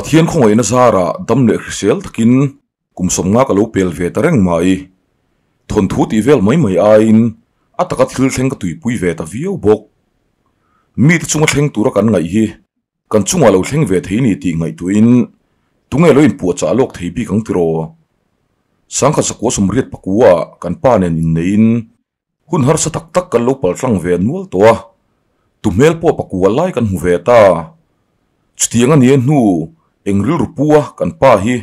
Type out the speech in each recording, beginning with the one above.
Pathian khawngaihna zarah dam leh hrisel takin kum sawmnga ka lo pel ve ta reng mai. Thawnthu tih vel mai mai aiin a taka thil thleng ka tuipui ve ta viau bawk. Mite chunga thleng tura kan ngaih hi kan chungah lo thleng ve thei ni tih ngaihtuahin tunge lo inpuahchah lawk thei bik ang tiraw? Sangkhat sakua sawmriat pakua kan pa nen inneiin Hun harsa tak tak kan lo paltlang ve nual tawh a, tu hmel pawh pakua lai kan hmu ve ta. Chutiang a nia hnu eng rilru pu a kan pa hi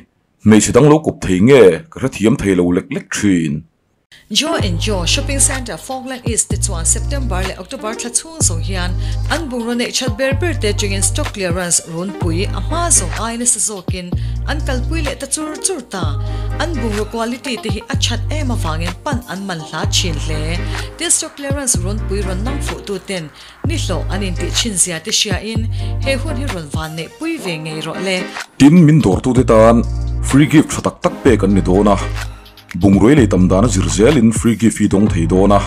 hmeichhe dang lo kawp thei nge ka hrethiam thei lo lek lek thin. Joe and Joe Shopping Centre Falkland East te chuan September leh October thla chhung zawng hian an bungraw neih that ber ber te atangin stock clearance runpui a hma zawng ai nasa zawkin an kalpui leh ta chur chur ta. An bungraw quality te hi a that em avangin pan an man hla thin hle. Tin stock clearance runpui rawn nang fuh tu ten ni hlawh an intih thin zia te hriain he hun hi rawn van neih pui ve ngei rawh le. Tin min dawrtute tan free gift tha tak tak pek an ni dawn a, bungrui lei tam dana zir zelin free gift hi dawng thei dawn a,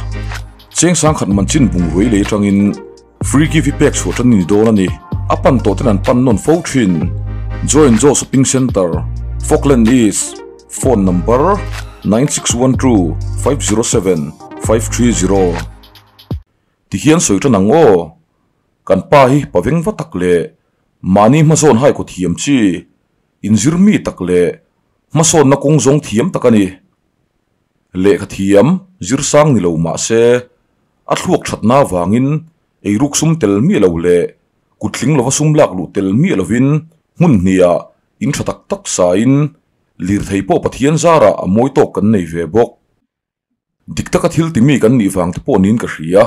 cheng sangkhat man chin bungrui lei atangin free gift hi pek chhuah tan a ni dawn a ni. A pan tawh ten an pan nawn fo thin. Joy and Joe Shopping Centre, Falkland East, phone number, 9612 507 530. Tihian sawi tan ang aw. Kan pa hi pa veng va tak leh mahni hmazawn hai kaw thiam chi, inzir mi tak leh hmasawnna kawng zawng thiam tak a ni. Lehkha thiam zir sang ni lo mah se, a thluak thatna avangin eiruk sum tel miah lo leh kuttling lova sum lak luh tel miah lovin hmun hniah in tha tak tak sain lirthei pawh Pathian zarah a mawi tawk kan nei ve bawk. Dik taka thil timi kan nih vang te pawh niin ka hria.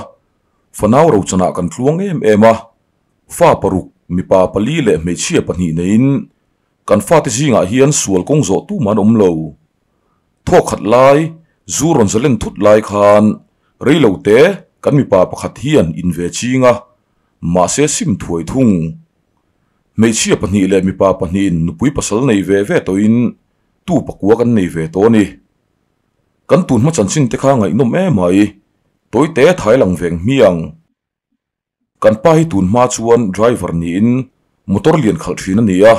Fanau rochanah kan tluang em em a, fa paruk, mipa pali leh hmeichhia pahnih neiin kan fate zingah hian sual kawng zawh tum an awm lo. Thawk khat lai, zu rawn zalen thut lai khan rei lo te kan mipa pakhat hian in ve ching a, mahse sim thuai thung. Hmeichhia pahnih leh mipa pahnihin nupui pasal nei ve ve tawhin tu pakua kan nei ve tawh a ni. Kan tun hma chanchin te kha ngaihnawm em mai, tawite thai lang veng hmiang. Kan pa hi tun hma chuan driver niin motor lian khalh thin a ni a,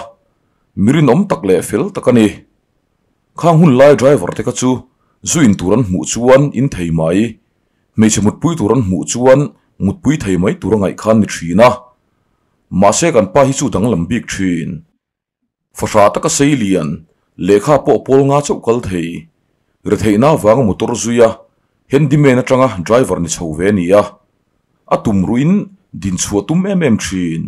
mi rinawm tak leh fel tak a ni. Khang hun lai driver te kha chu zu in tur an hmuh chuan in thei mai, hmeichhe mutpui tur an hmuh chuan mutpui thei mai tur a ngaih khan ni thin a. Mahse kan pa hi chu danglam bik thin. Fahrah taka sei lian, lehkha pawh pawl nga chauh kal thei. Retheihna avanga motor zui a, handyman atanga driver ni chho ve a ni a. A tum ruin din chhuah tum em em thin.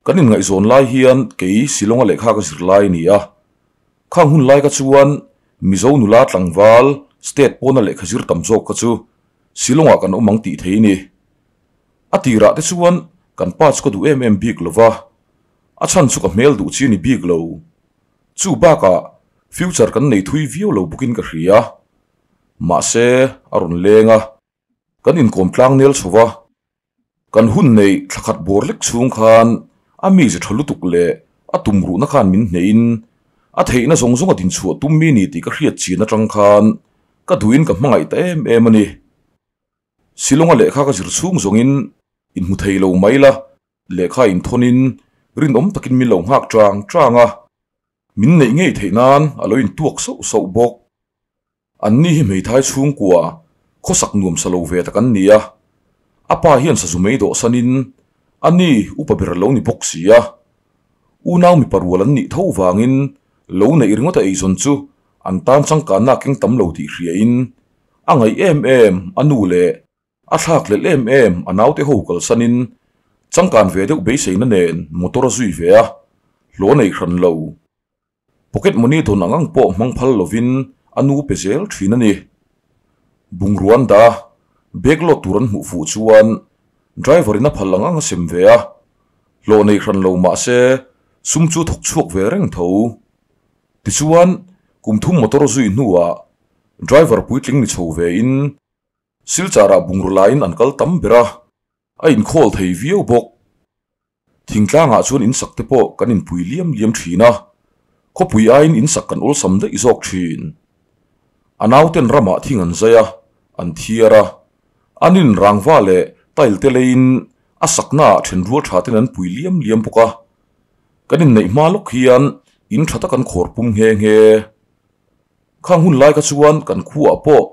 Kan inngaihzawn lai hian kei Shillong-a lehkha ka zir lai a ni a. Khang hun lai ka chuan Mizo nula tlangval state pawna lehkha zir tam zawk kha chu Shillong-ah kan awm ang tih thei a ni. A tirah te chuan kan pa chu ka duh em em bik lova. A chhan chu ka hmel duh chi a ni bik lo. Chu bakah future kan nei thui viau lo bawkin ka hria. Mahse, a rawn leng a, kan inkawm tlang nel chho va. Kan hun neih thla khat bawr lek chhung khan a mize tha lutuk leh a tumruhna khan min hnehin a theihna zawng zawng a dinchhuah tum mi ni tih ka hriat chin atang khan ka duhin ka hmangaih ta em em a ni. Shillong-a lehkha ka zir chhung zawngin inhmu thei lo mai la. Lehkha inthawnin rinawm takin min lo nghak chang chang a, min neih ngei theih nan a lo intuak sauh sauh bawk. Anni hi hmeithai chhungkua khawsak nuam sa lo ve tak an ni a, a pa hian sazu mei dawhsanin a ni upa ber lo ni bawk si a. Unau mipa rual an nih tho vangin lo neih ringawt a eizawn chu an tan changkanna a keng tam lo tih hriain a ngaih em em a nu leh A thlak lel em em a naute ho kalsanin changkan ve deuh beiseina nen motor a zui ve a, hlawh nei hran lo. Pocket money dawn ang ang pawh hmang phal lovin a nu pe zel thin a ni. Bungruan da bag load tur an hmuh fuh chuan driver in a phal ang ang a sem ve a, hlawh nei hran lo mahse sum chu thawk chhuak ve reng tho. Tichuan kum thum motor zui hnuah driver puitling ni chho ve in Silchar-ah bungraw laiin an kal tam ber a, a inkhawl thei viau bawk. Thingtlangah chuan insak te pawh kan inpui liam liam thin a, khawpui aiin insak kan awlsam daih zawk thin. A nauten ramah thing an zai a, an thiar a, an in rangva leh tile te leiin a saknaah thenrual tha ten an pui liam liam bawk a. Kan inneih hma lawk hian in tha tak an khawr pum nghe nghe. Khang hun lai kha chuan kan khuaah pawh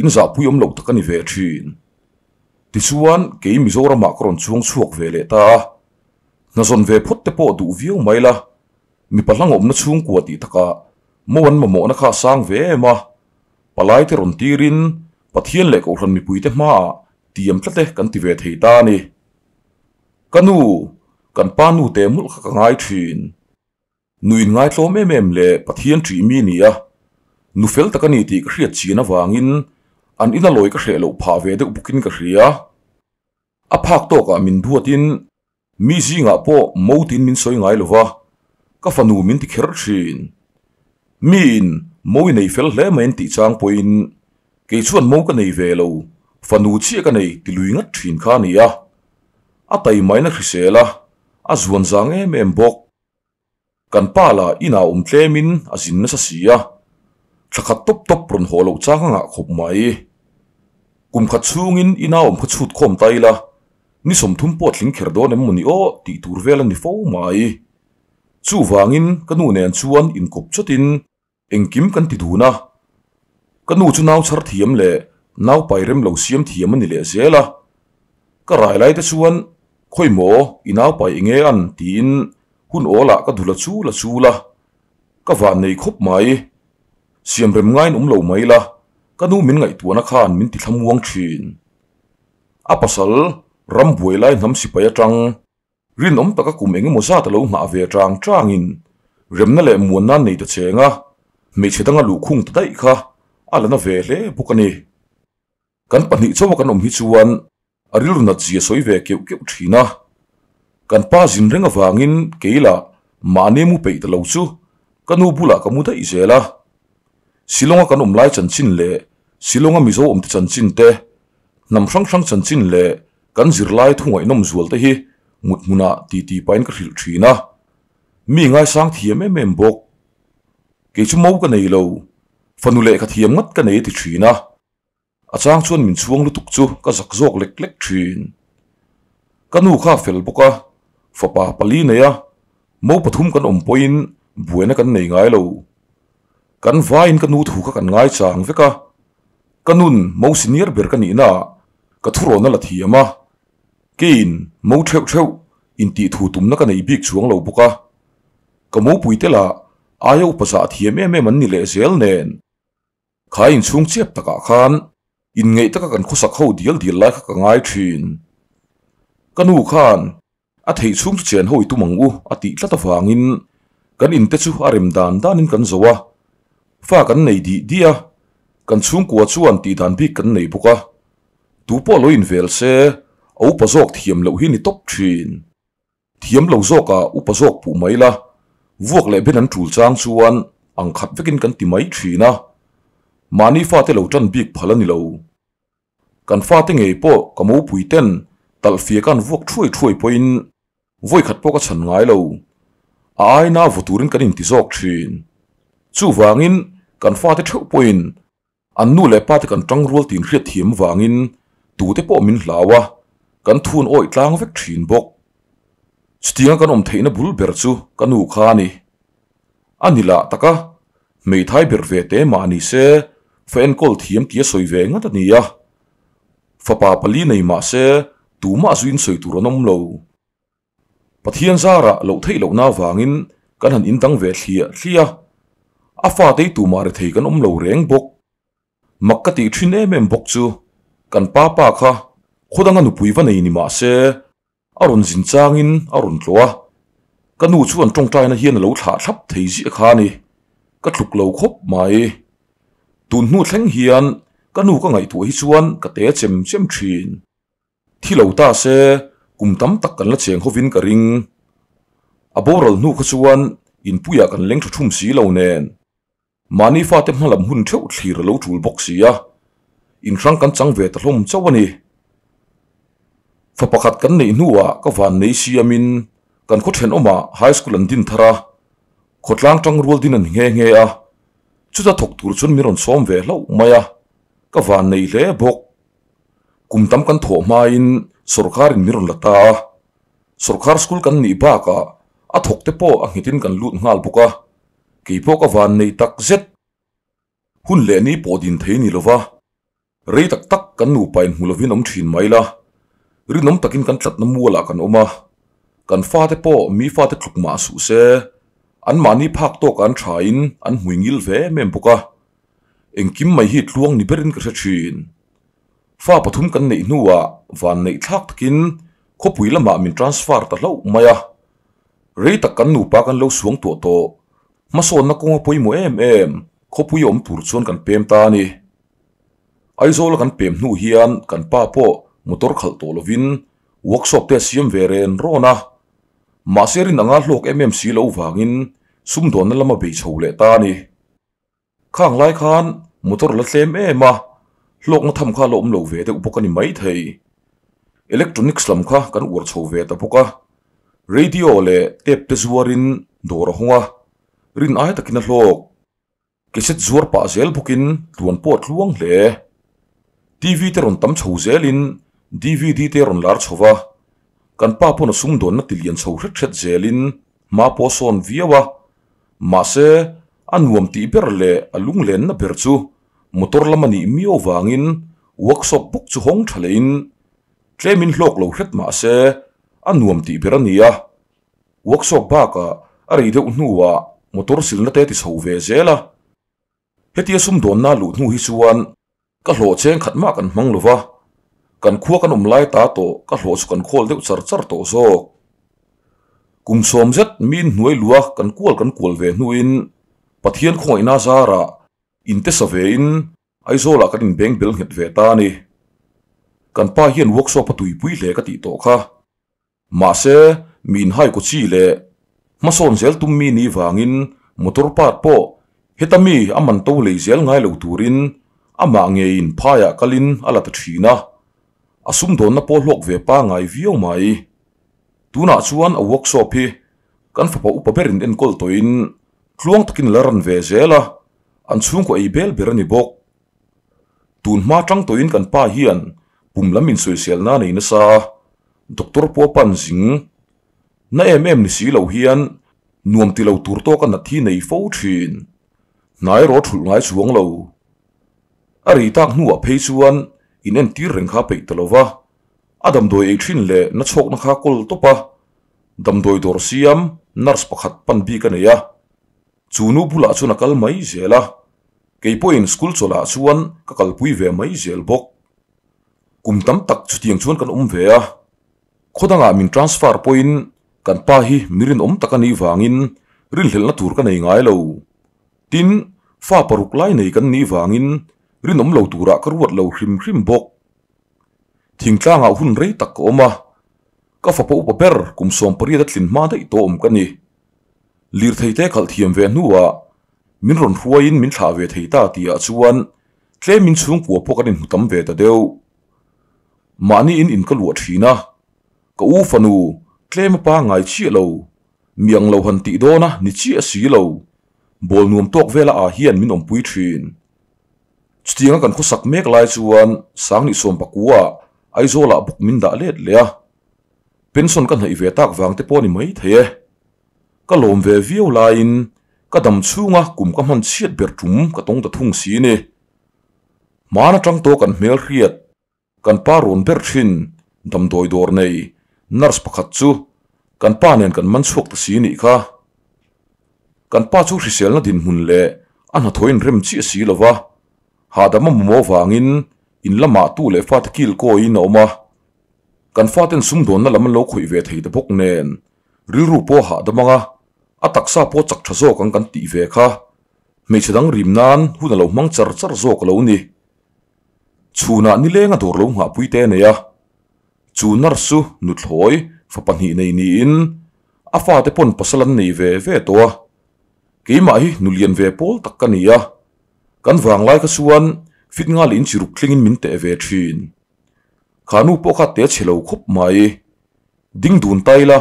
in zahpui awm loh tak a ni ve thin. Tichuan kei Mizoramah ka rawn chuang chhuak ve leh ta a, hna zawn ve phawt te pawh duh viau mai la, mipa hlangawmna chhungkua tih takah mo an mamawhna kha a sang ve em a, palai te rawn tirin Pathian leh Kohhran mipuite hmaah tiam tlat e kan ti ve thei ta a ni. Ka nu, kan pa nu te mawlh kha ka ngai thin. Nu in ngaitlawm em em leh Pathian ṭih mi ni a, nu fel tak a ni tih ka hriat chin avangin an ina lawi ka hreh loh phah ve deuh bawkin ka hria. A phak tawkah min duatin mi zingah pawh mo tiin min sawi ngai lo va, ka fanu min ti kher thin. Miin mo i nei fel hle mai an tih chang pawhin kei chuan mo ka nei ve lo, fanu chiah ka nei ti lui ngat thin kha a ni a. A taimain a hrisel a, a zuan zang em em bawk. Kan pa lah inah awm tlemin a zin nasa si a, thla khat tawp tawp rawn haw loh chang a ngah khawp mai. Kum khat chhungin ina awm kha chhut khawm ta ila, ni 30 pawh tling kher dawn em mawni aw tih tur vel a ni fo mai. Chuvangin ka nu nen chuan inkawp chawtin engkim kan ti dun a, ka nu chu nau chhar thiam leh nau pai rem lo siam thiam a ni leh zel a, ka rai lai te chuan khawi maw i nau pai enge an tiin hun awlah ka dul a chul a chul a, ka van nei khawp mai, siam rem ngaiin awm lo mai la, ka nu min ngaihtuahna khan min ti thlamuang thin. A pasal ram buai lai hnam sipai atang Rinawm taka kum eng emaw zat a lo nghah ve chang changin remna leh muanna nei ta cheng a, hmeichhe danga luhkhung ta daih kha a la na ve hle bawk a ni. Kan pahnih chauha kan awm hi chuan a rilru nat zia sawi ve keuh keuh thin a, kan pa zin reng avangin kei lah mahni mu peih ta lo chu ka nu bulah ka mu daih zel a. Shillong-a kan awm lai chanchin leh Shillong-a Mizo awmte chanchin te, hnam hrang hrang chanchin leh Kan zirlai thu ngaihnawm zual te hi mut hmunah titi pahin ka hrilh thin a, mi ngaisang thiam em em bawk. Kei chu mo ka nei lo, fanu lehkha thiam ngat ka nei a ti thin a, a chang chuan min chhuang lutuk chu ka zak zawk lek lek thin. Ka nu kha a fel bawk a, fapa pali nei a, mo pathum kan awm pawhin buaina kan nei ngai lo. Kan vaiin ka nu thu kha kan ngaichang vek a, Ka nun mo senior ber ka nihna ah ka thurawn a la thiam a, keiin mo theuh theuh intih thu tumna ka nei bik chuang lo bawk a, ka mopuite lah aia upa zah thiam em em an ni leh zel nen. Kha inchhung chiap takah khan inngeih taka kan khawsak ho dial dial lai kha ka ngai thin. Ka nu khan a theih chhung chu chen ho i tum ang u a tih tlat avangin kan inte chu a rem dan danin kan zo a, fa kan nei dih dih a, kan chhungkua chuan tih dan bik kan nei bawk a, tu pawh lo invel se a upa zawk thiam loh hi ni tawp thin. Thiam lo zawkah upa zawk puh mai la, vuak leh ben an tul chang chuan ang khat vekin kan ti mai thin a, mahni fate lo tan bik phal a ni lo. Kan fate ngei pawh ka mopui ten talhfia ka an vuak thuai thuai pawhin vawi khat pawh ka chhan ngai lo. A aina vaw turin kan inti zawk thin. Chuvangin kan fate theuh pawhin an nu leh pate kan tang rual tin hriat thiam vangin tute pawh min hlau a, kan thun awih tlang vek thin bawk. Chutianga kan awm theihna bul ber chu ka nu kha a ni. A ni lah taka, hmeithai ber ve te mah ni se, fa enkawl thiam tia sawi ve ngat a ni a. Fapa pali nei mah se, tumah zuin sawi tur an awm lo. Pathian zarah loh theih lohna avangin kan han indang ve thliah thliah a, a fate hi tumah rethei kan awm lo reng bawk. Mak ka tih thin em em bawk chu, kan pa pa kha khawdanga nupui va nei ni mah se, A rawn zin changin a rawn tlawh a, ka nu chuan tawngtaina hian a lo thlah thlap thei ziah kha a ni, ka tluk lo khawp mai. Tun hnu thleng hian ka nu ka ngaihtuah hi chuan ka te chem chem thin. Thi lo ta se kum tam tak kan la cheng hovin ka ring. A boral hnu kha chuan inpuiah kan leng tha thum si lo nen. Mahni fate hmalam hun theuh thlir a lo tul bawk si a, inhrang kan chang ve ta hlawm chauh a ni. Fa pakhat kan neih hnuah ka van nei siamin kan khaw thenawmah high school an din thar a, khawtlang tang rual din a ni nghe nghe a, chuta thawk tur chuan min rawn sawm ve hlauh mai a, ka van nei hle bawk. Kum tam kan thawh hmain sawrkarin min rawn la ta a, sawrkar school kan nih bakah. A thawk te pawh a nghetin kan lut nghal bawk a, keipawh ka van nei tak zet. Hun leh ni pawh din thei ni lova, rei tak tak kan nupa in hmu lovin awm thin mai la, rinawm takin kan tlatna mualah kan awm a, kan fate pawh mi fate tluk mah suh se, anmahni phak tawkah an thain an hmui ngil ve em em bawk a, engkim mai hi tluang ni berin ka hre thin. Fa pathum kan neih hnuah van neih thlak takin khawpui lamah min transfer ta hlauh mai a, rei tak kan nupa kan lo suang tuah tawh. Hmasawnna kawnga pawimawh em em khawpui awm tur chuan kan pem ta a ni. Aizawla kan pem hnu hian kan pa pawh motor khalh tawh lovin workshop te a siam ve ren rawn a. Mahse rin anga hlawk em em si lo vangin sumdawnna lama bei chho leh ta a ni. Khang lai khan motor la tlem em a, hlawkna tham kha la awm lo ve deuh bawk a ni maithei. Electronics lam kha kan uar chho ve ta bawk a, radio leh tape te zuarin dawr a hawng a, rin ai takin a hlawk. Cassette zuar pah zel bawkin tluan pawh a tluang hle. TV te rawn tam chho zelin DVD te rawn lar chho va, kan pa pawn a sumdawnna ti lian chho hret hret zelin hma pawh a sawn viau a, mahse a nuam tih ber leh a lunglenna ber chu motor lam a nih miau vangin workshop bawk chu hawng tha lehin tlemin hlawk lo hret mahse a nuam tih ber a ni a, workshop bakah a rei deuh hnuah motor silna te ti chho ve zel a. Hetia sumdawnna luh hnu hi chuan ka hlawh cheng khat mah kan hmang lo va, kan khua kan awm lai ta tawh ka hlawh chu kan khawl deuh char char tawh zawk. Kum sawm zet miin hnuai lua kan kual kan kual ve hnuin Pathian khawngaihna zarah inte sa vein Aizawlah kan inbeng bel nghet ve ta a ni. Kan pa hian workshop a tuipui hle ka tih tawh kha. Mahse, mi inhai kaw chi leh hmasawn zel tum mi ni vangin motor part pawh heta mi a man to lei zel ngai lo turin amah ngeiin phaiah kalin a la ta thin a, a sumdawnna pawh hlawk ve pangai viau mai. Tunah chuan a workshop hi kan fapa upa berin enkawl tawhin tluang takin la ran ve zel a, an chhungkaw ei bel ber a ni bawk. Tun hma tang tawhin kan pa hian pum lam insawisel na nei nasa a, doctor pawh pan zing na em em ni si lo hian nuam ti lo tur tawk a nat hi nei fo thin. Hnai erawh thulh ngai chuang lo. A rei tak hnuah phei chuan in entir reng kha peih ta lo va, a damdawi ei thin leh na chhawkna kha kawl tawp a, damdawi dawr siam nurse pakhat pan bik a nei a, chu nu bulah chuan a kal mai zel a. Kei pawhin school chawlhah chuan ka kalpui ve mai zel bawk. Kum tam tak chutiang chuan kan awm ve a, khaw dangah min transfer pawhin kan pa hi mi rinawm tak a nih vangin rinhlelhna tur ka nei ngai lo. Tin, fa paruk lai nei kan nih vangin rinawm lo turah ka ruat lo hrim hrim bawk. Thingtlangah hun rei tak ka awm a, ka fapa upa ber kum 18 a tlin hma daih tawh awm ka ni. Lirthei te khalh thiam ve hnuah min rawn hruaiin min thlah ve thei ta tihah chuan tlemin chhungkua pawh kan inhmu tam ve ta deuh. Mahni in in ka luah thin a, ka u fanu tlem a pangngai chiah lo, mi ang lo han tih dawn a ni chiah si lo, bawl nuam tawk vela ah hian min awmpui thin. Chutianga kan khawsak mek lai chuan Sangni Sawmpakua Aizawlah bawk min dah let leh a, Pension ka hnaih ve tak vang te pawh a ni mai thei e. Ka lawm ve viau laiin ka dam chhunga kum ka hman chhiat ber tum ka tawng ta thung si ni. Hmaan atang tawh kan hmel hriat, kan pa rawn ber thin, damdawi dawr nei, nurse pakhat chu kan pa nen kan man chhuak ta si nih kha. Kan pa chu hriselna dinhmun leh a hnathawh in rem chiah si lo va, hahdam a mamawh vangin in lamah tu leh fate kil kawiin a awm a. Kan faten sumdawnna lam an lo khawih ve thei ta bawk nen, rilru pawh a hahdam ang a, a taksa pawh chak tha zawk ang kan tih ve kha. Hmeichhe dang rim nan hun a lo hmang char char zawk a lo ni. Chhunah nileng a dawr lo nghahpui te a nei a, chu nurse chu nuthlawi fa pahnih nei niin a fate pawn pasal an nei ve ve tawh a. Keimah hi nulian ve pawl tak ka ni a, kan vanglai kha chuan fit nghal in chiruk thlengin min teh ve thin. Kha nu pawh kha te chhe lo khawp mai. Ding dun ta ila,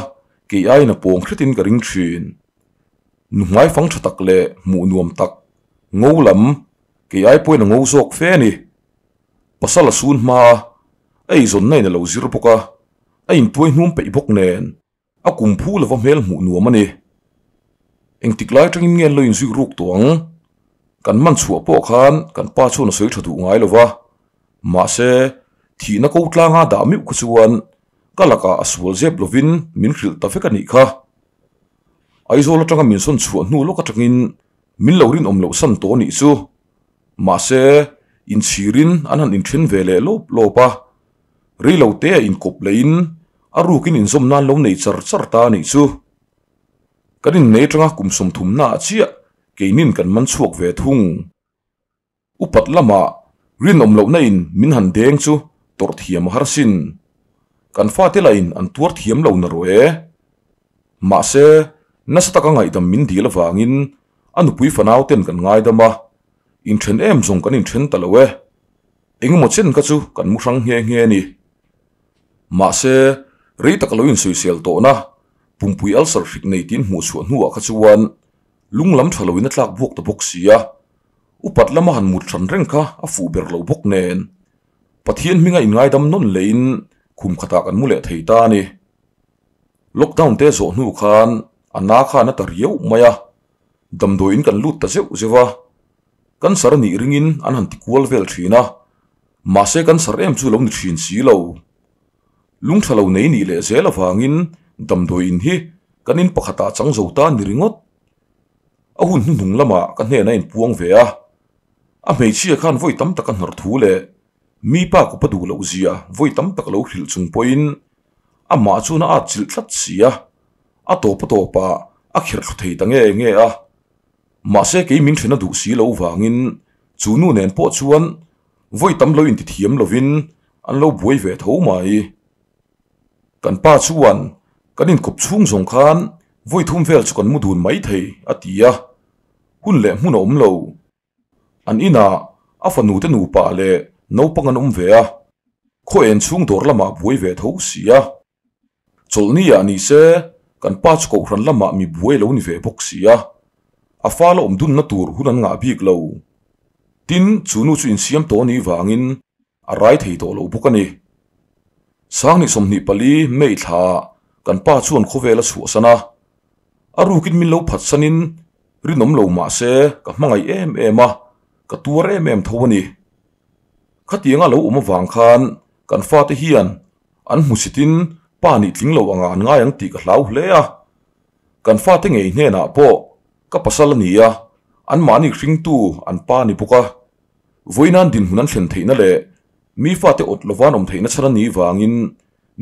kei aiin a pawng hretin ka ring thin. Nu hmai fang tha tak leh hmuh nuam tak, ngo lam, kei ai pawhin a ngo zawk fe a ni. Pasal a sun hma a, a eizawnna in a lo zir bawk a, a intuai hnum peih bawk nen. A kum phu lova hmel hmuh nuam a ni. Engtik lai atangin nge an lo inzui ruk tawh ang? Kan man chhuah pawh khan kan pa chuan a sawi tha duh ngai lova. Mahse, thihna ko tlanga dah meuh kha chuan ka lakah a sual zep lovin min hrilh ta vek a nih kha. Aizawl atanga min sawn chhuah hnu lawk atangin min lo rinawm loh san tawh a nih chu. Mahse, inchhirin an han inthen ve leh lawp lawp a. Rei lo te a inkawp leiin a rukin inzawm nan lo nei char char ta a nih chu. Kan innei atanga kum sawmthumna ah chiah keinin kan man chhuak ve thung. Upat lamah rinawm lohna in min han deng chu tawrh thiam a har sin. Kan fate lahin an tuar thiam lo na rawh e. Mahse, nasa taka ngaihdam min dil avangin a nupui fanau ten kan ngaidam a, inthen em zawng kan inthen ta lo e. Engemaw chen kha chu kan mu hrang nghe nghe a ni. Mahse, rei tak lo insawisel tawhna pumpui ulcer hrik nei tiin hmuh chhuah hnuah kha chuan lung lam tha loin a tlak buak ta bawk si a, upat lama han mut hran reng kha a fuh ber lo bawk nen Pathian hminga inngaidam nawn leiin khum khatah kan mu leh thei ta a ni. Lockdown te zawh hnu khan a na khan a ta riau mai a, damdawiin kan lut ta zeuh zeuh a, cancer a nih ringin an han ti kual vel thin a, mahse cancer em chu lo ni thin si lo. Lung tha lo nei nih leh zel avangin damdawiin hi kan in pakhatah chang zo ta ni ringawt. A hun hnuhnung lamah ka hnenah inpuang ve a, a hmeichhia khan vawi tam tak a hnawr thu leh mi pa kupa duh loh zia vawi tam tak lo hrilh chung pawhin amah chuan a at chilh tlat si a, a tawp a tawpah a kherh thlu thei ta nge nge a. Mahse kei min then a duh si lo vangin chu nu nen pawh chuan vawi tam lo intithiam lovin an lo buai ve tho mai. Kan pa chuan kan inkawp chhung zawng khan vawi thum vel chu kan mu dun mai thei a ti a, hun leh hmun a awm lo. An inah a fanu te nupa leh naupang an awm ve a, khaw en chhung dawr lamah buai ve tho si a. Chawlhni ah ni se kan pa chu kohhran lamah mi buai lo ni ve bawk si a, a fa la awm dunna tur hun an ngah bik lo. Tin, chu nu chu insiam tawh a nih vangin a rai thei tawh lo bawk a ni. Sangni 24 May thla ah kan pa chuan khawvel a chhuahsan a, a rukin min lo phatsanin rinawm lo mah se ka hmangaih em em a, ka tuar em em tho a ni. Khatianga lo awm avang khan kan fate hian An hmusitin pa nih tling lo anga an ngai ang tih ka hlau hle a. Kan fate ngei hnenah pawh ka pasal a ni a, anmahni hringtu an pa a ni bawk a. Vawiin dinhmun an thlen theihna leh mi fate awt lova an awm theihna chhan a nih vangin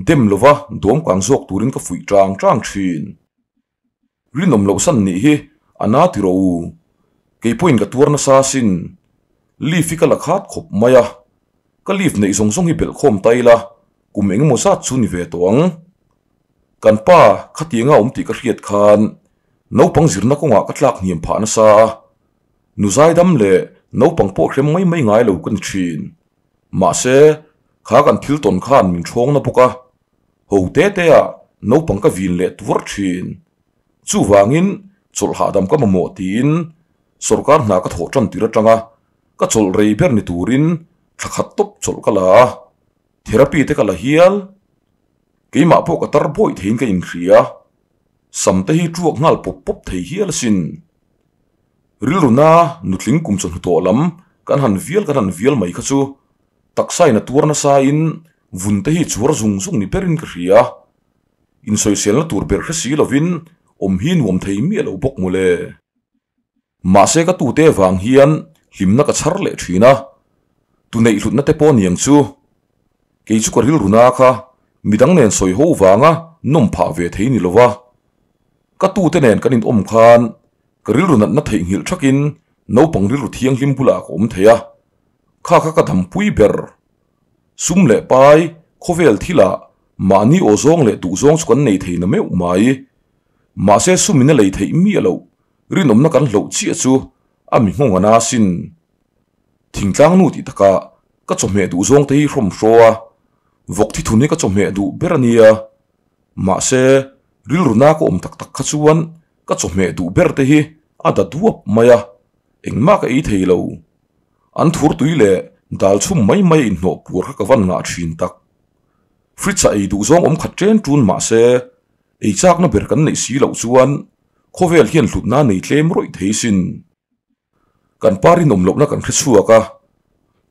dem lova dawmkang zawk turin ka fuih tang tang thin. Rinawm loh san nih hi a na ti rawh u. Kei pawhin ka tuar nasa asin. Leave hi ka la khat khawp mai a. Ka leave neih zawng zawng hi belh khawm ta ila, kum eng emaw zat chu ni ve tawh ang. Kan pa khatianga awm tih ka hriat khan naupang zirna kawngah ka tlak hniam phah nasa a. Nu zaidam leh naupang pawh hrem mai mai ngai lo ka ni thin. Mahse, kha kan thil tawn khan min ṭhawng na bawk a. Ho te te ah naupang ka vin leh tuar thin. Chuvangin chawlh hahdam ka mamawh tiin sawrkar hna ka thawh tan tir atanga ka chawlh rei ber ni turin thla khat tawp chawlh ka la a, therapy te ka la hial. Keimah pawh ka tar bawih theiin ka inhria. Sam te hi tuak nghal pawp pawp thei hial asin. Rilruna nutling kum chawhnu tawh lam kan han vial kan han vial mai kha chu Taksain a tuar nasain vun te hi chuar zung zung ni berin ka hria. Insawiselna tur ber hre si lovin awm hi nuam thei miah lo bawk mawle. Mahse ka tute vang hian hlimna ka chhar leh thin a, tu neih hlutna te pawh niang chu. Kei chu ka rilru na kha midang nen sawi ho vanga nawm phah ve thei ni lova. Ka tute nen kan inawm khan ka rilru natna theihnghilh thakin naupang rilru thianghlim bulah ka awm thei a. Kha kha ka dampui ber. Sum leh pai, khawvel thilah mahni aw zawng leh duh zawng chu kan nei thei na meuh mai. Mahse sumin a lei theih miah loh, rinawmna kan hloh chiah chu a mi nghawng a na sin. Thingtlang nu tih takah ka chawhmeh duh zawng te hi hrawm hraw a, vawk thi thun hi ka chawhmeh duh ber a nia. Mahse rilru na ka awm tak tak kha chuan ka chawhmeh duh ber te hi a da duap mai a, engmah ka ei thei lo. An thur tui leh dal chhum mai mai a inhnawh puar kha ka van ngah thin tak. Fridge ah ei duh zawng awm khat chen tun mah se, Ei châkna ber kan neih si loh chuan khawvel hian hlutna a nei tlem rawih thei sin. Kan pa rinawm lohna kan hre chhuak a,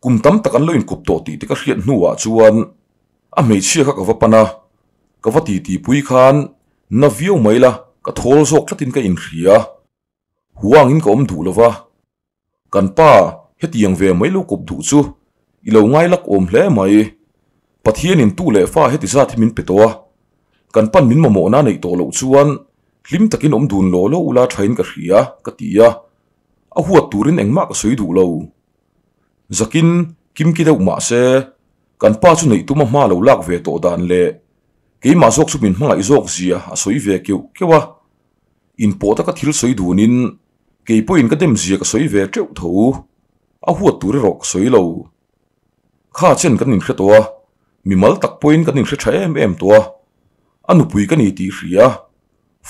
kum tam tak an lo inkawp tawh tih te ka hriat hnuah chuan a hmeichhia kha ka va pan a, ka va titipui khan na viau mai la ka thawl zawk tlatin ka inhria. Huangin ka awm duh lo va. Kan pa, hetiang ve mai lo kawp duh chu i lo ngai lak awm hle mai. Pathianin tu leh fa heti zat hi min pe tawh a, kan pan min mamawhna neih tawh loh chuan hlim takin awm dun law law ula thain ka hria, ka ti a. A huat turin engmah ka sawi duh lo. Zakin kimki deuh mah se, kan pa chu neih tuma hma lo lak ve tawh dan leh keimah zawk chu min hmangaih zawk zia a sawi ve keuh keuh a. Inpawh taka thil sawi dunin kei pawhin ka dem zia ka sawi ve teuh tho. A huat tur erawh ka sawi lo. Kha chen kan inhre tawh a, mimal tak pawhin kan inhre tha em em tawh a. A nupui ka ni tih hria,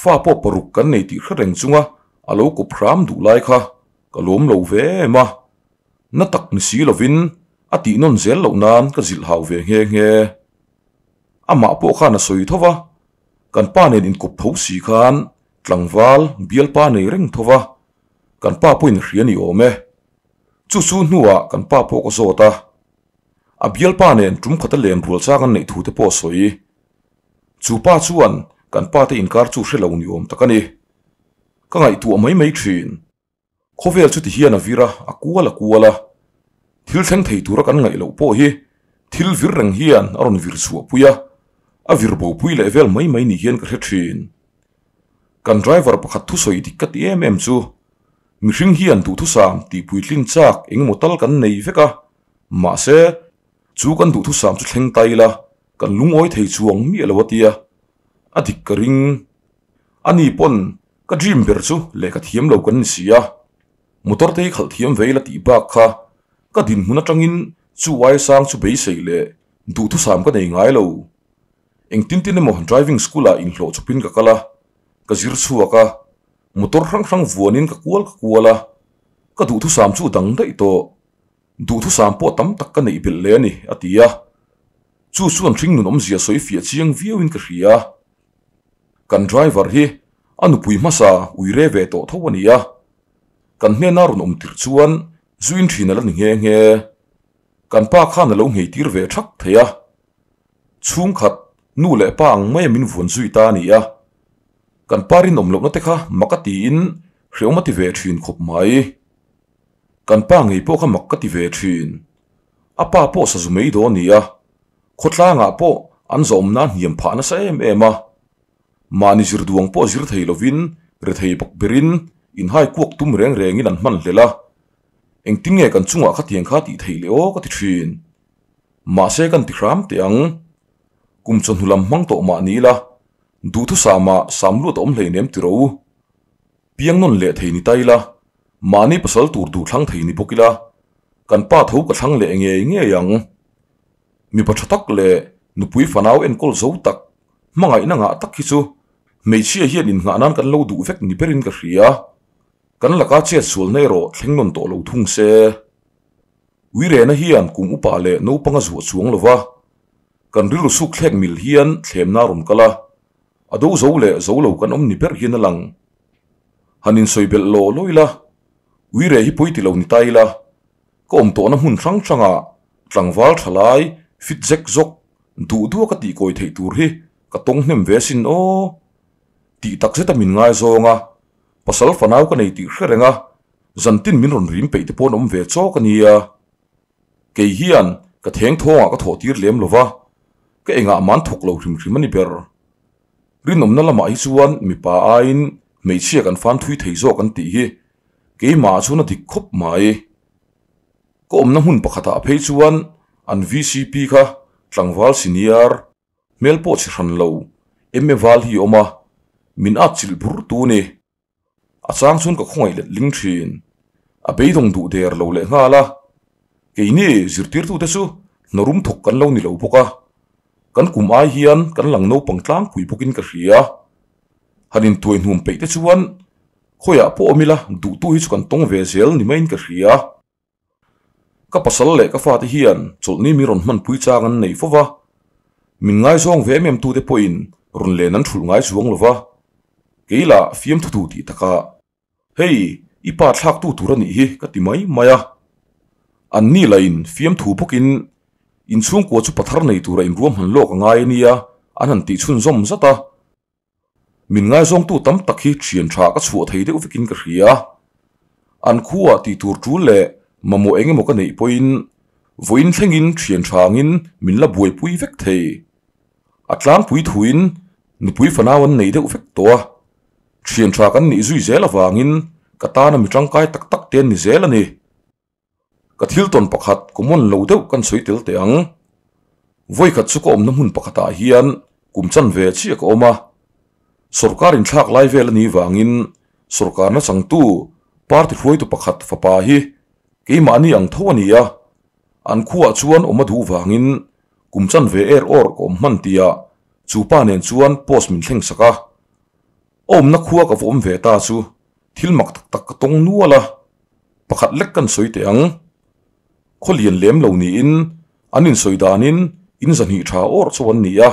fa pawh paruk kan nei tih hre reng chunga a lo kawp hram duh lai kha ka lawm lo ve em a. Na tak ni si lovin a tih nawn zel loh nan ka zilh hau ve nghe nghe. Amah pawh khan a sawi tho va, Kan pa nen inkawp tho si khan tlangval bialpa nei reng tho va, kan pa pawhin a hria ni awm e. Chu chu hnuah kan pa pawh ka zawt a, a bialpa nen tum khata len rual chang an neih thu te pawh a sawi. Chu pa chuan kan pa te inkar chu hre lo ni awm tak a ni. Ka ngaihtuah mai mai thin. Khawvel chu ti hian a vir a, a kual a kual a. Thil thleng thei tura kan ngaih loh pawh hi thil vir reng hian a rawn vir chhuah pui a, a vir bo pui leh vel mai mai ni hian ka hre thin. Kan driver pakhat thusawi dik ka ti em em chu, mihring hian duhthusam tihpuitlin chak engemaw tal kan nei vek a, mahse, chu kan duhthusam chu thleng ta ila kan lungawi thei chuang miah lo a tia, a dik ka ring. Ani pawn Ka dream ber chu lehkha thiam lo kan ni si a, motor te hi khalh thiam ve ila tih bak kha ka dinhmun atangin chu ai sang chu beisei leh duhthusam ka nei ngai lo. Engtin tin emaw driving school ah inhlawh chawpin ka kal a, ka zir chhuak a, motor hrang hrang vuanin ka kual ka kual a, ka duhthusam chu dang daih tawh. Duhthusam pawh tam tak ka neih belh leh a ni, a ti a. Chu chuan hringnun awmzia sawi fiah chiang viauin ka hria. Kan driver hi a nupui hmasa uire ve tawh tho a ni a, kan hnena rawn awm tirh chuan zuin thin a la ni nghe nghe. Kan pa khan a lo nghei tir ve thak thei a, chhungkhat nu leh pa ang maia min vuan zui ta a ni a. Kan pa rinawm lohna te kha mak a tiin hreawm a ti ve thin khawp mai. Kan pa ngei pawh kha mak ka ti ve thin. A pa pawh sazu mai dawn a ni a, Khawtlangah pawh an zawmna hniam phah nasa em em a, mahni zir duang pawh zir thei lovin rethei bawk berin inhai kuak tum reng rengin an hman hlel a, engtin nge kan chungah khatiang kha tih theih leh aw ka ti thin. Mahse kan ti hram teh ang. Kum chawhnu lam hmang tawh mah ni ila, duhthusama sam lut a awm hleinem ti ro. Piang nawn leh thei ni ta ila, mahni pasal tur duh thlang thei ni bawk ila, kan pa tho ka thlang leh ngei ngei ang. Mipa tha tak leh nupui fanau enkawl zo tak, hmangaihna ngah tak hi chu hmeichhia hian innghah nan kan lo duh vek ni berin ka hria. Kan laka chet sualna erawh thleng nawn tawh lo thung se. Uirena hian kum upa leh naupang a zuah chuang lo va, kan rilru suk thlek mil hian thlemna a rawn kal a, a do zo leh zo lo kan awm ni ber hian a lang. Han insawi belh law law ila, uire hi pawi ti lo ni ta ila, Ka awm tawhna hmun hrang hrangah tlangval tha lai fit zek zawk duh duh a ka tihkawi theih tur hi ka tawng hnem ve asin aw. Tih tak zeta min ngaizawng a, pasal fanau ka nei tih hre reng a, zantin min rawn rim peih te pawh an awm ve chawk a nia. Kei hian ka theng thawngah ka thawh tir lem lo va, ka engah man thawk lo hrim hrim a ni ber. Rinawmna lamah hi chuan mipa aiin hmeichhia kan fan thui thei zawk an tih hi Keimah chuan a dik khawp mai. Ka awmna hmun pakhatah phei chuan an vcp kha tlangval senior hmel pawh chhe hran lo MA val hi a awm a, min at chilh bur tu ni. A chang chuan ka khawngaih let ling thin. A beidawng duh der lo leh nghal a. Keini zirtirtute chu hnarum thawk kan lo ni lo bawk a, kan kum ai hian kan lang naupang tlangpui bawkin ka hria. Han intuai hnum peih te chuan Khawiah pawh awm ila duhtu hi chu kan tawng ve zel ni maiin ka hria. Ka pasal leh ka fate hian chawlhni mi rawn hmanpui chang an nei fo va, min ngaizawng ve em em tute pawhin Rawn len an thulh ngai chuang lo va, kei lah fiamthu duh tih takah, Hei, i pa thlaktu tur a nih hi ka ti mai mai a. An ni lahin fiamthu bawkin inchhungkua chu pathar nei tura inruahman lawk a ngai a nia an han tih chhunzawm zat a. Min ngaizawngtu tam tak hi thian tha ka chhuah thei deuh vekin ka hria. An khuaah tih tur tul leh mamawh eng emaw ka neih pawhin vawiin thlengin thian tha angin min la buaipui vek thei. A tlangpui thuin nupui fanau an nei deuh vek tawh a, thian tha kan nih zui zel avangin ka tana mi tangkai tak tak te an ni zel a ni. Ka thil tawn pakhat common lo deuh kan sawi tel teh ang. Vawikhat chu ka awmna hmun pakhatah hian kum chanve chiah ka awm a. Sorkar inthlak lai vel a nih vangin sorkarna changtu party hruaitu pakhat fapa hi keimahni ang tho a ni a. An khuaah chuan awm a duh vangin kum chanve er awr ka awm hman tihah chu pa nen chuan post min thleng sak a. Awmna khua ka va awm ve ta chu thil mak tak tak ka tawng nual a, pakhat lek kan sawi teh ang. Khaw lian lem lo niin an insawi danin in zahnih tha awrh chauh an ni a,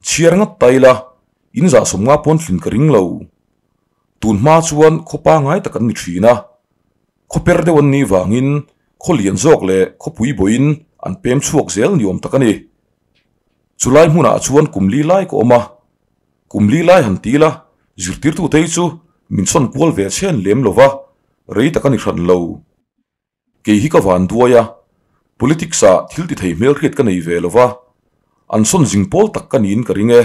chhiar ngat ta ila in zahsawm nga pawn tlin ka ring lo. Tun hma chuan khaw pangai tak an ni thin a, khaw per deuh an nih vangin khaw lian zawk leh khawpui bawiin an pem chhuak zel ni awm tak a ni. Chulai hmunah chuan kum li lai ka awm a, Kum li lai han ti la, zirtirtute hi chu min chhawn kual ve chhen lem lo va, rei tak a ni hran lo. Kei hi ka van duai a, politics ah thil ti thei hmelhriat ka nei ve lo va, an sawn zing pawl tak ka niin ka ring e.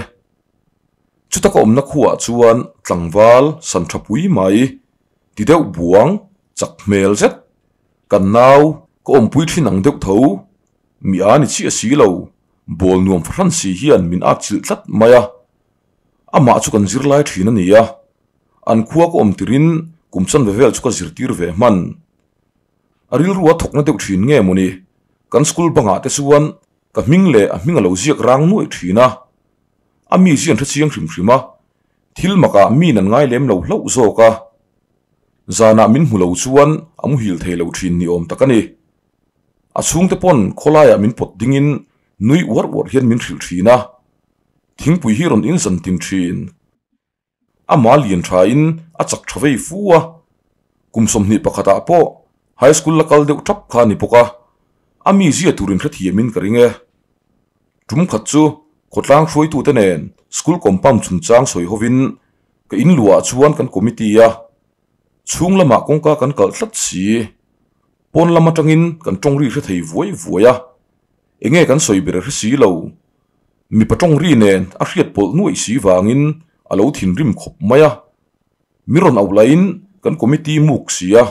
Chuta ka awmna khuaah chuan tlangval san tha pui mai, ti deuh buang, chak hmel zet, kan nau ka awmpui thin ang deuh tho, mi a ni chiah si lo. Ball nuam fahran si hian min at chilh tlat mai a, amah chu kan zir lai thin a ni a, an khua ka awm tirin kum chanve vel chu ka zirtir ve hman. A rilru a thawkna deuh thin nge mawni, kan school bangah te chuan ka hming leh a hming a lo ziak rang nuaih thin a, a mi zian hre chiang hrim hrim a, thil makah mi nan ngai lem lo hlauh zawk a, zanah min hmu lo chuan a muhil thei lo thin ni awm tak a ni. A chhungte pawn khawlaiah min pawt dingin nui uar uar hian min hrilh thin a, thingpui hi rawn inzan tin thin. Ama lian thain a chak tha vei fu a, kum 21 ah pawh high school la kal deuh tap kha a ni bawk a, a mi zia turin hrethiamin ka ring e. Tum khat chu khawtlang hruaitute nen school compound chungchang sawi hovin ka inluah chuan kan committee a, Chhung lamah kawngka kan kalh tlat si. Pawn lam atangin kan tawng ri hre thei vuai vuai a, enge kan sawi ber hre si lo. Mipa tawng ri nen a hriat pawlh nuaih si vangin a lo thinrim khawp mai a. Mi rawn auh lahin kan committee muk si a,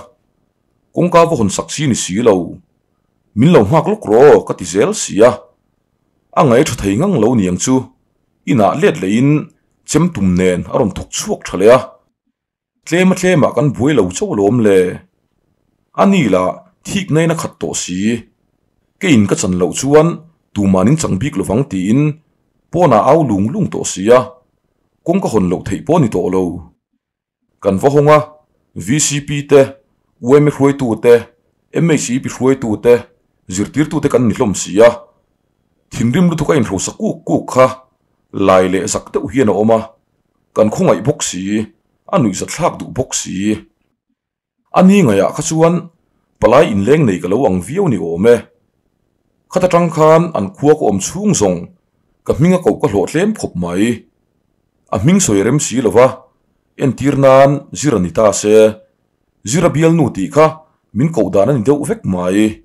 kawngka va hawn sak si ni si lo. Min lo nghak lawk rawh ka ti zel si a. A ngaih tha thei ngang lo niang chu inah let lehin chem tum nen a rawn thawk chhuak tha leh a. Tlema tlemah kan buai lo chauh alawm le. A ni lah thik nain a khat tawh si. Keiin ka chan loh chuan tuman in chang bik lovang tiin pawnah au lung lung tawh si a, kawng ka hawn loh theih pawh a ni tawh lo. Kan va hawng a, VCP te, UMA hruaitu te, MHEP hruaitu te, zirtirtu te kan ni hlawm si a. Thinrim lutuk a inhrosa kuk kuk kha lai leh zak deuh hian a awm a. Kan khawngaih bawk si, a nuihzathlak duh bawk si. A ni ngaiah kha chuan palai inleng nei ka lo ang viau ni awm e. Khata tang khan an khua ka awm chhung zawng ka hming a koh ka hlawh tlem khawp mai. A hming sawi rem si lo va, entir nan zir a ni ta se, zir a bialnu tih kha min koh dan a ni deuh vek mai.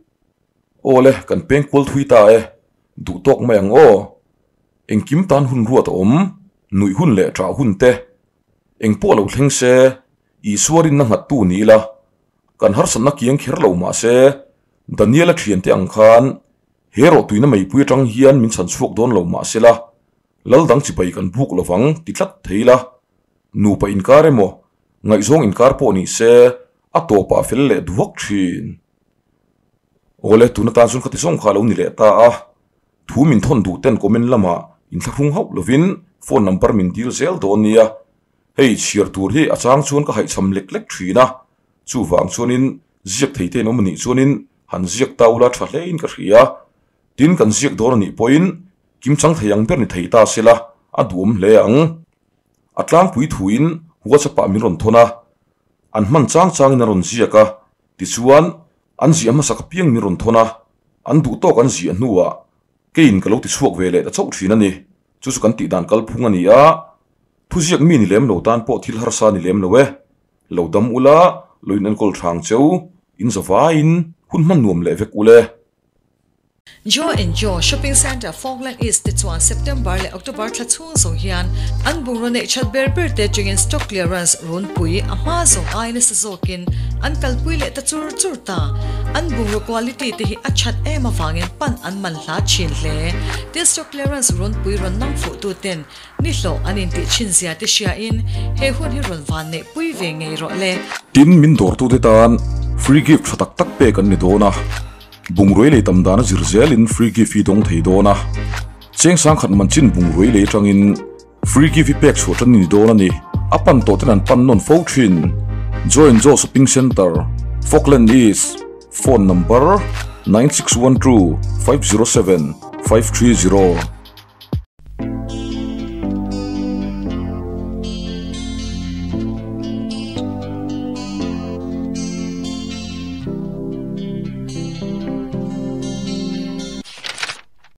Aw le, kan peng kual thui ta e, duh tawk mai ang aw. Engkim tan hun ruat a awm, nuih hun leh ṭah hun te. Eng pawh lo thleng se, Isua rinna nghattu ni ila, kan harsatna kiang kher lo mah se, Daniela ṭhiante ang khan he rawhtuina meipui aṭang hian min chhan chhuak dawn lo mah sela, lal dang chibai kan buk lovang ti tlat thei ila, nupa inkar emaw, ngaihzawng inkar pawh ni se, a tawpah fel leh duak ṭhin. Awle, tun atan chuan ka ti zawng kha a lo ni leh ta a. Thu min thawn duh ten comment lamah inthlahrung hauh lovin phone number min dil zel dawn nia. Hei chhiar tur hi a chang chuan ka haihchham lek lek thin a, chuvang chuanin ziak thei te in awm anih chuanin han ziak ta ula tha hlein ka hria. Tin kan ziak dawn anih pawhin kimchang thei ang ber ni thei ta sela a duhawm hle ang. A tlangpui thuin WhatsApp ah min rawn thawn a, an hman chang changin an rawn ziak a, tichuan an ziah hmasak apiang min rawn thawn a, an duh tawk an ziah hnuah keiin ka lo ti chhuak ve leh ta chauh thin a ni. Chu chu kan tih dan kalphung a ni a, thuziak mi ni lem lo tan pawh thil harsa ni lem lo e. Lo dam ula, lo in enkawl thang cheu, in zavaiin hun hman nuam leh vek ule. Joe and Joe Shopping Centre Falkland East te chuan September leh October thla chhung zawng hian an bungraw neih that ber ber te atangin stock clearance runpui a hma zawng ai nasa zawkin an kalpui leh ta chur chur ta. An bungraw quality te hi a that em avangin pan an man hla thin hle. Tin stock clearance runpui rawn nang fuh tu ten ni hlawh an intih thin zia te hriain he hun hi rawn van neih pui ve ngei rawh le. Tin min dawrtute tan free gift tha tak tak pek an ni dawn a. Bungrui lei tam dan a zir zelin free gift hi dawng thei dawn a, cheng sangkhat man chin bungrui lei atangin free gift hi pek chhuah tan a ni dawn a ni. A pan tawh ten an pan nawn fo thin. Join Joe Shopping Centre, Falkland East, Phone number, 9612 507 530.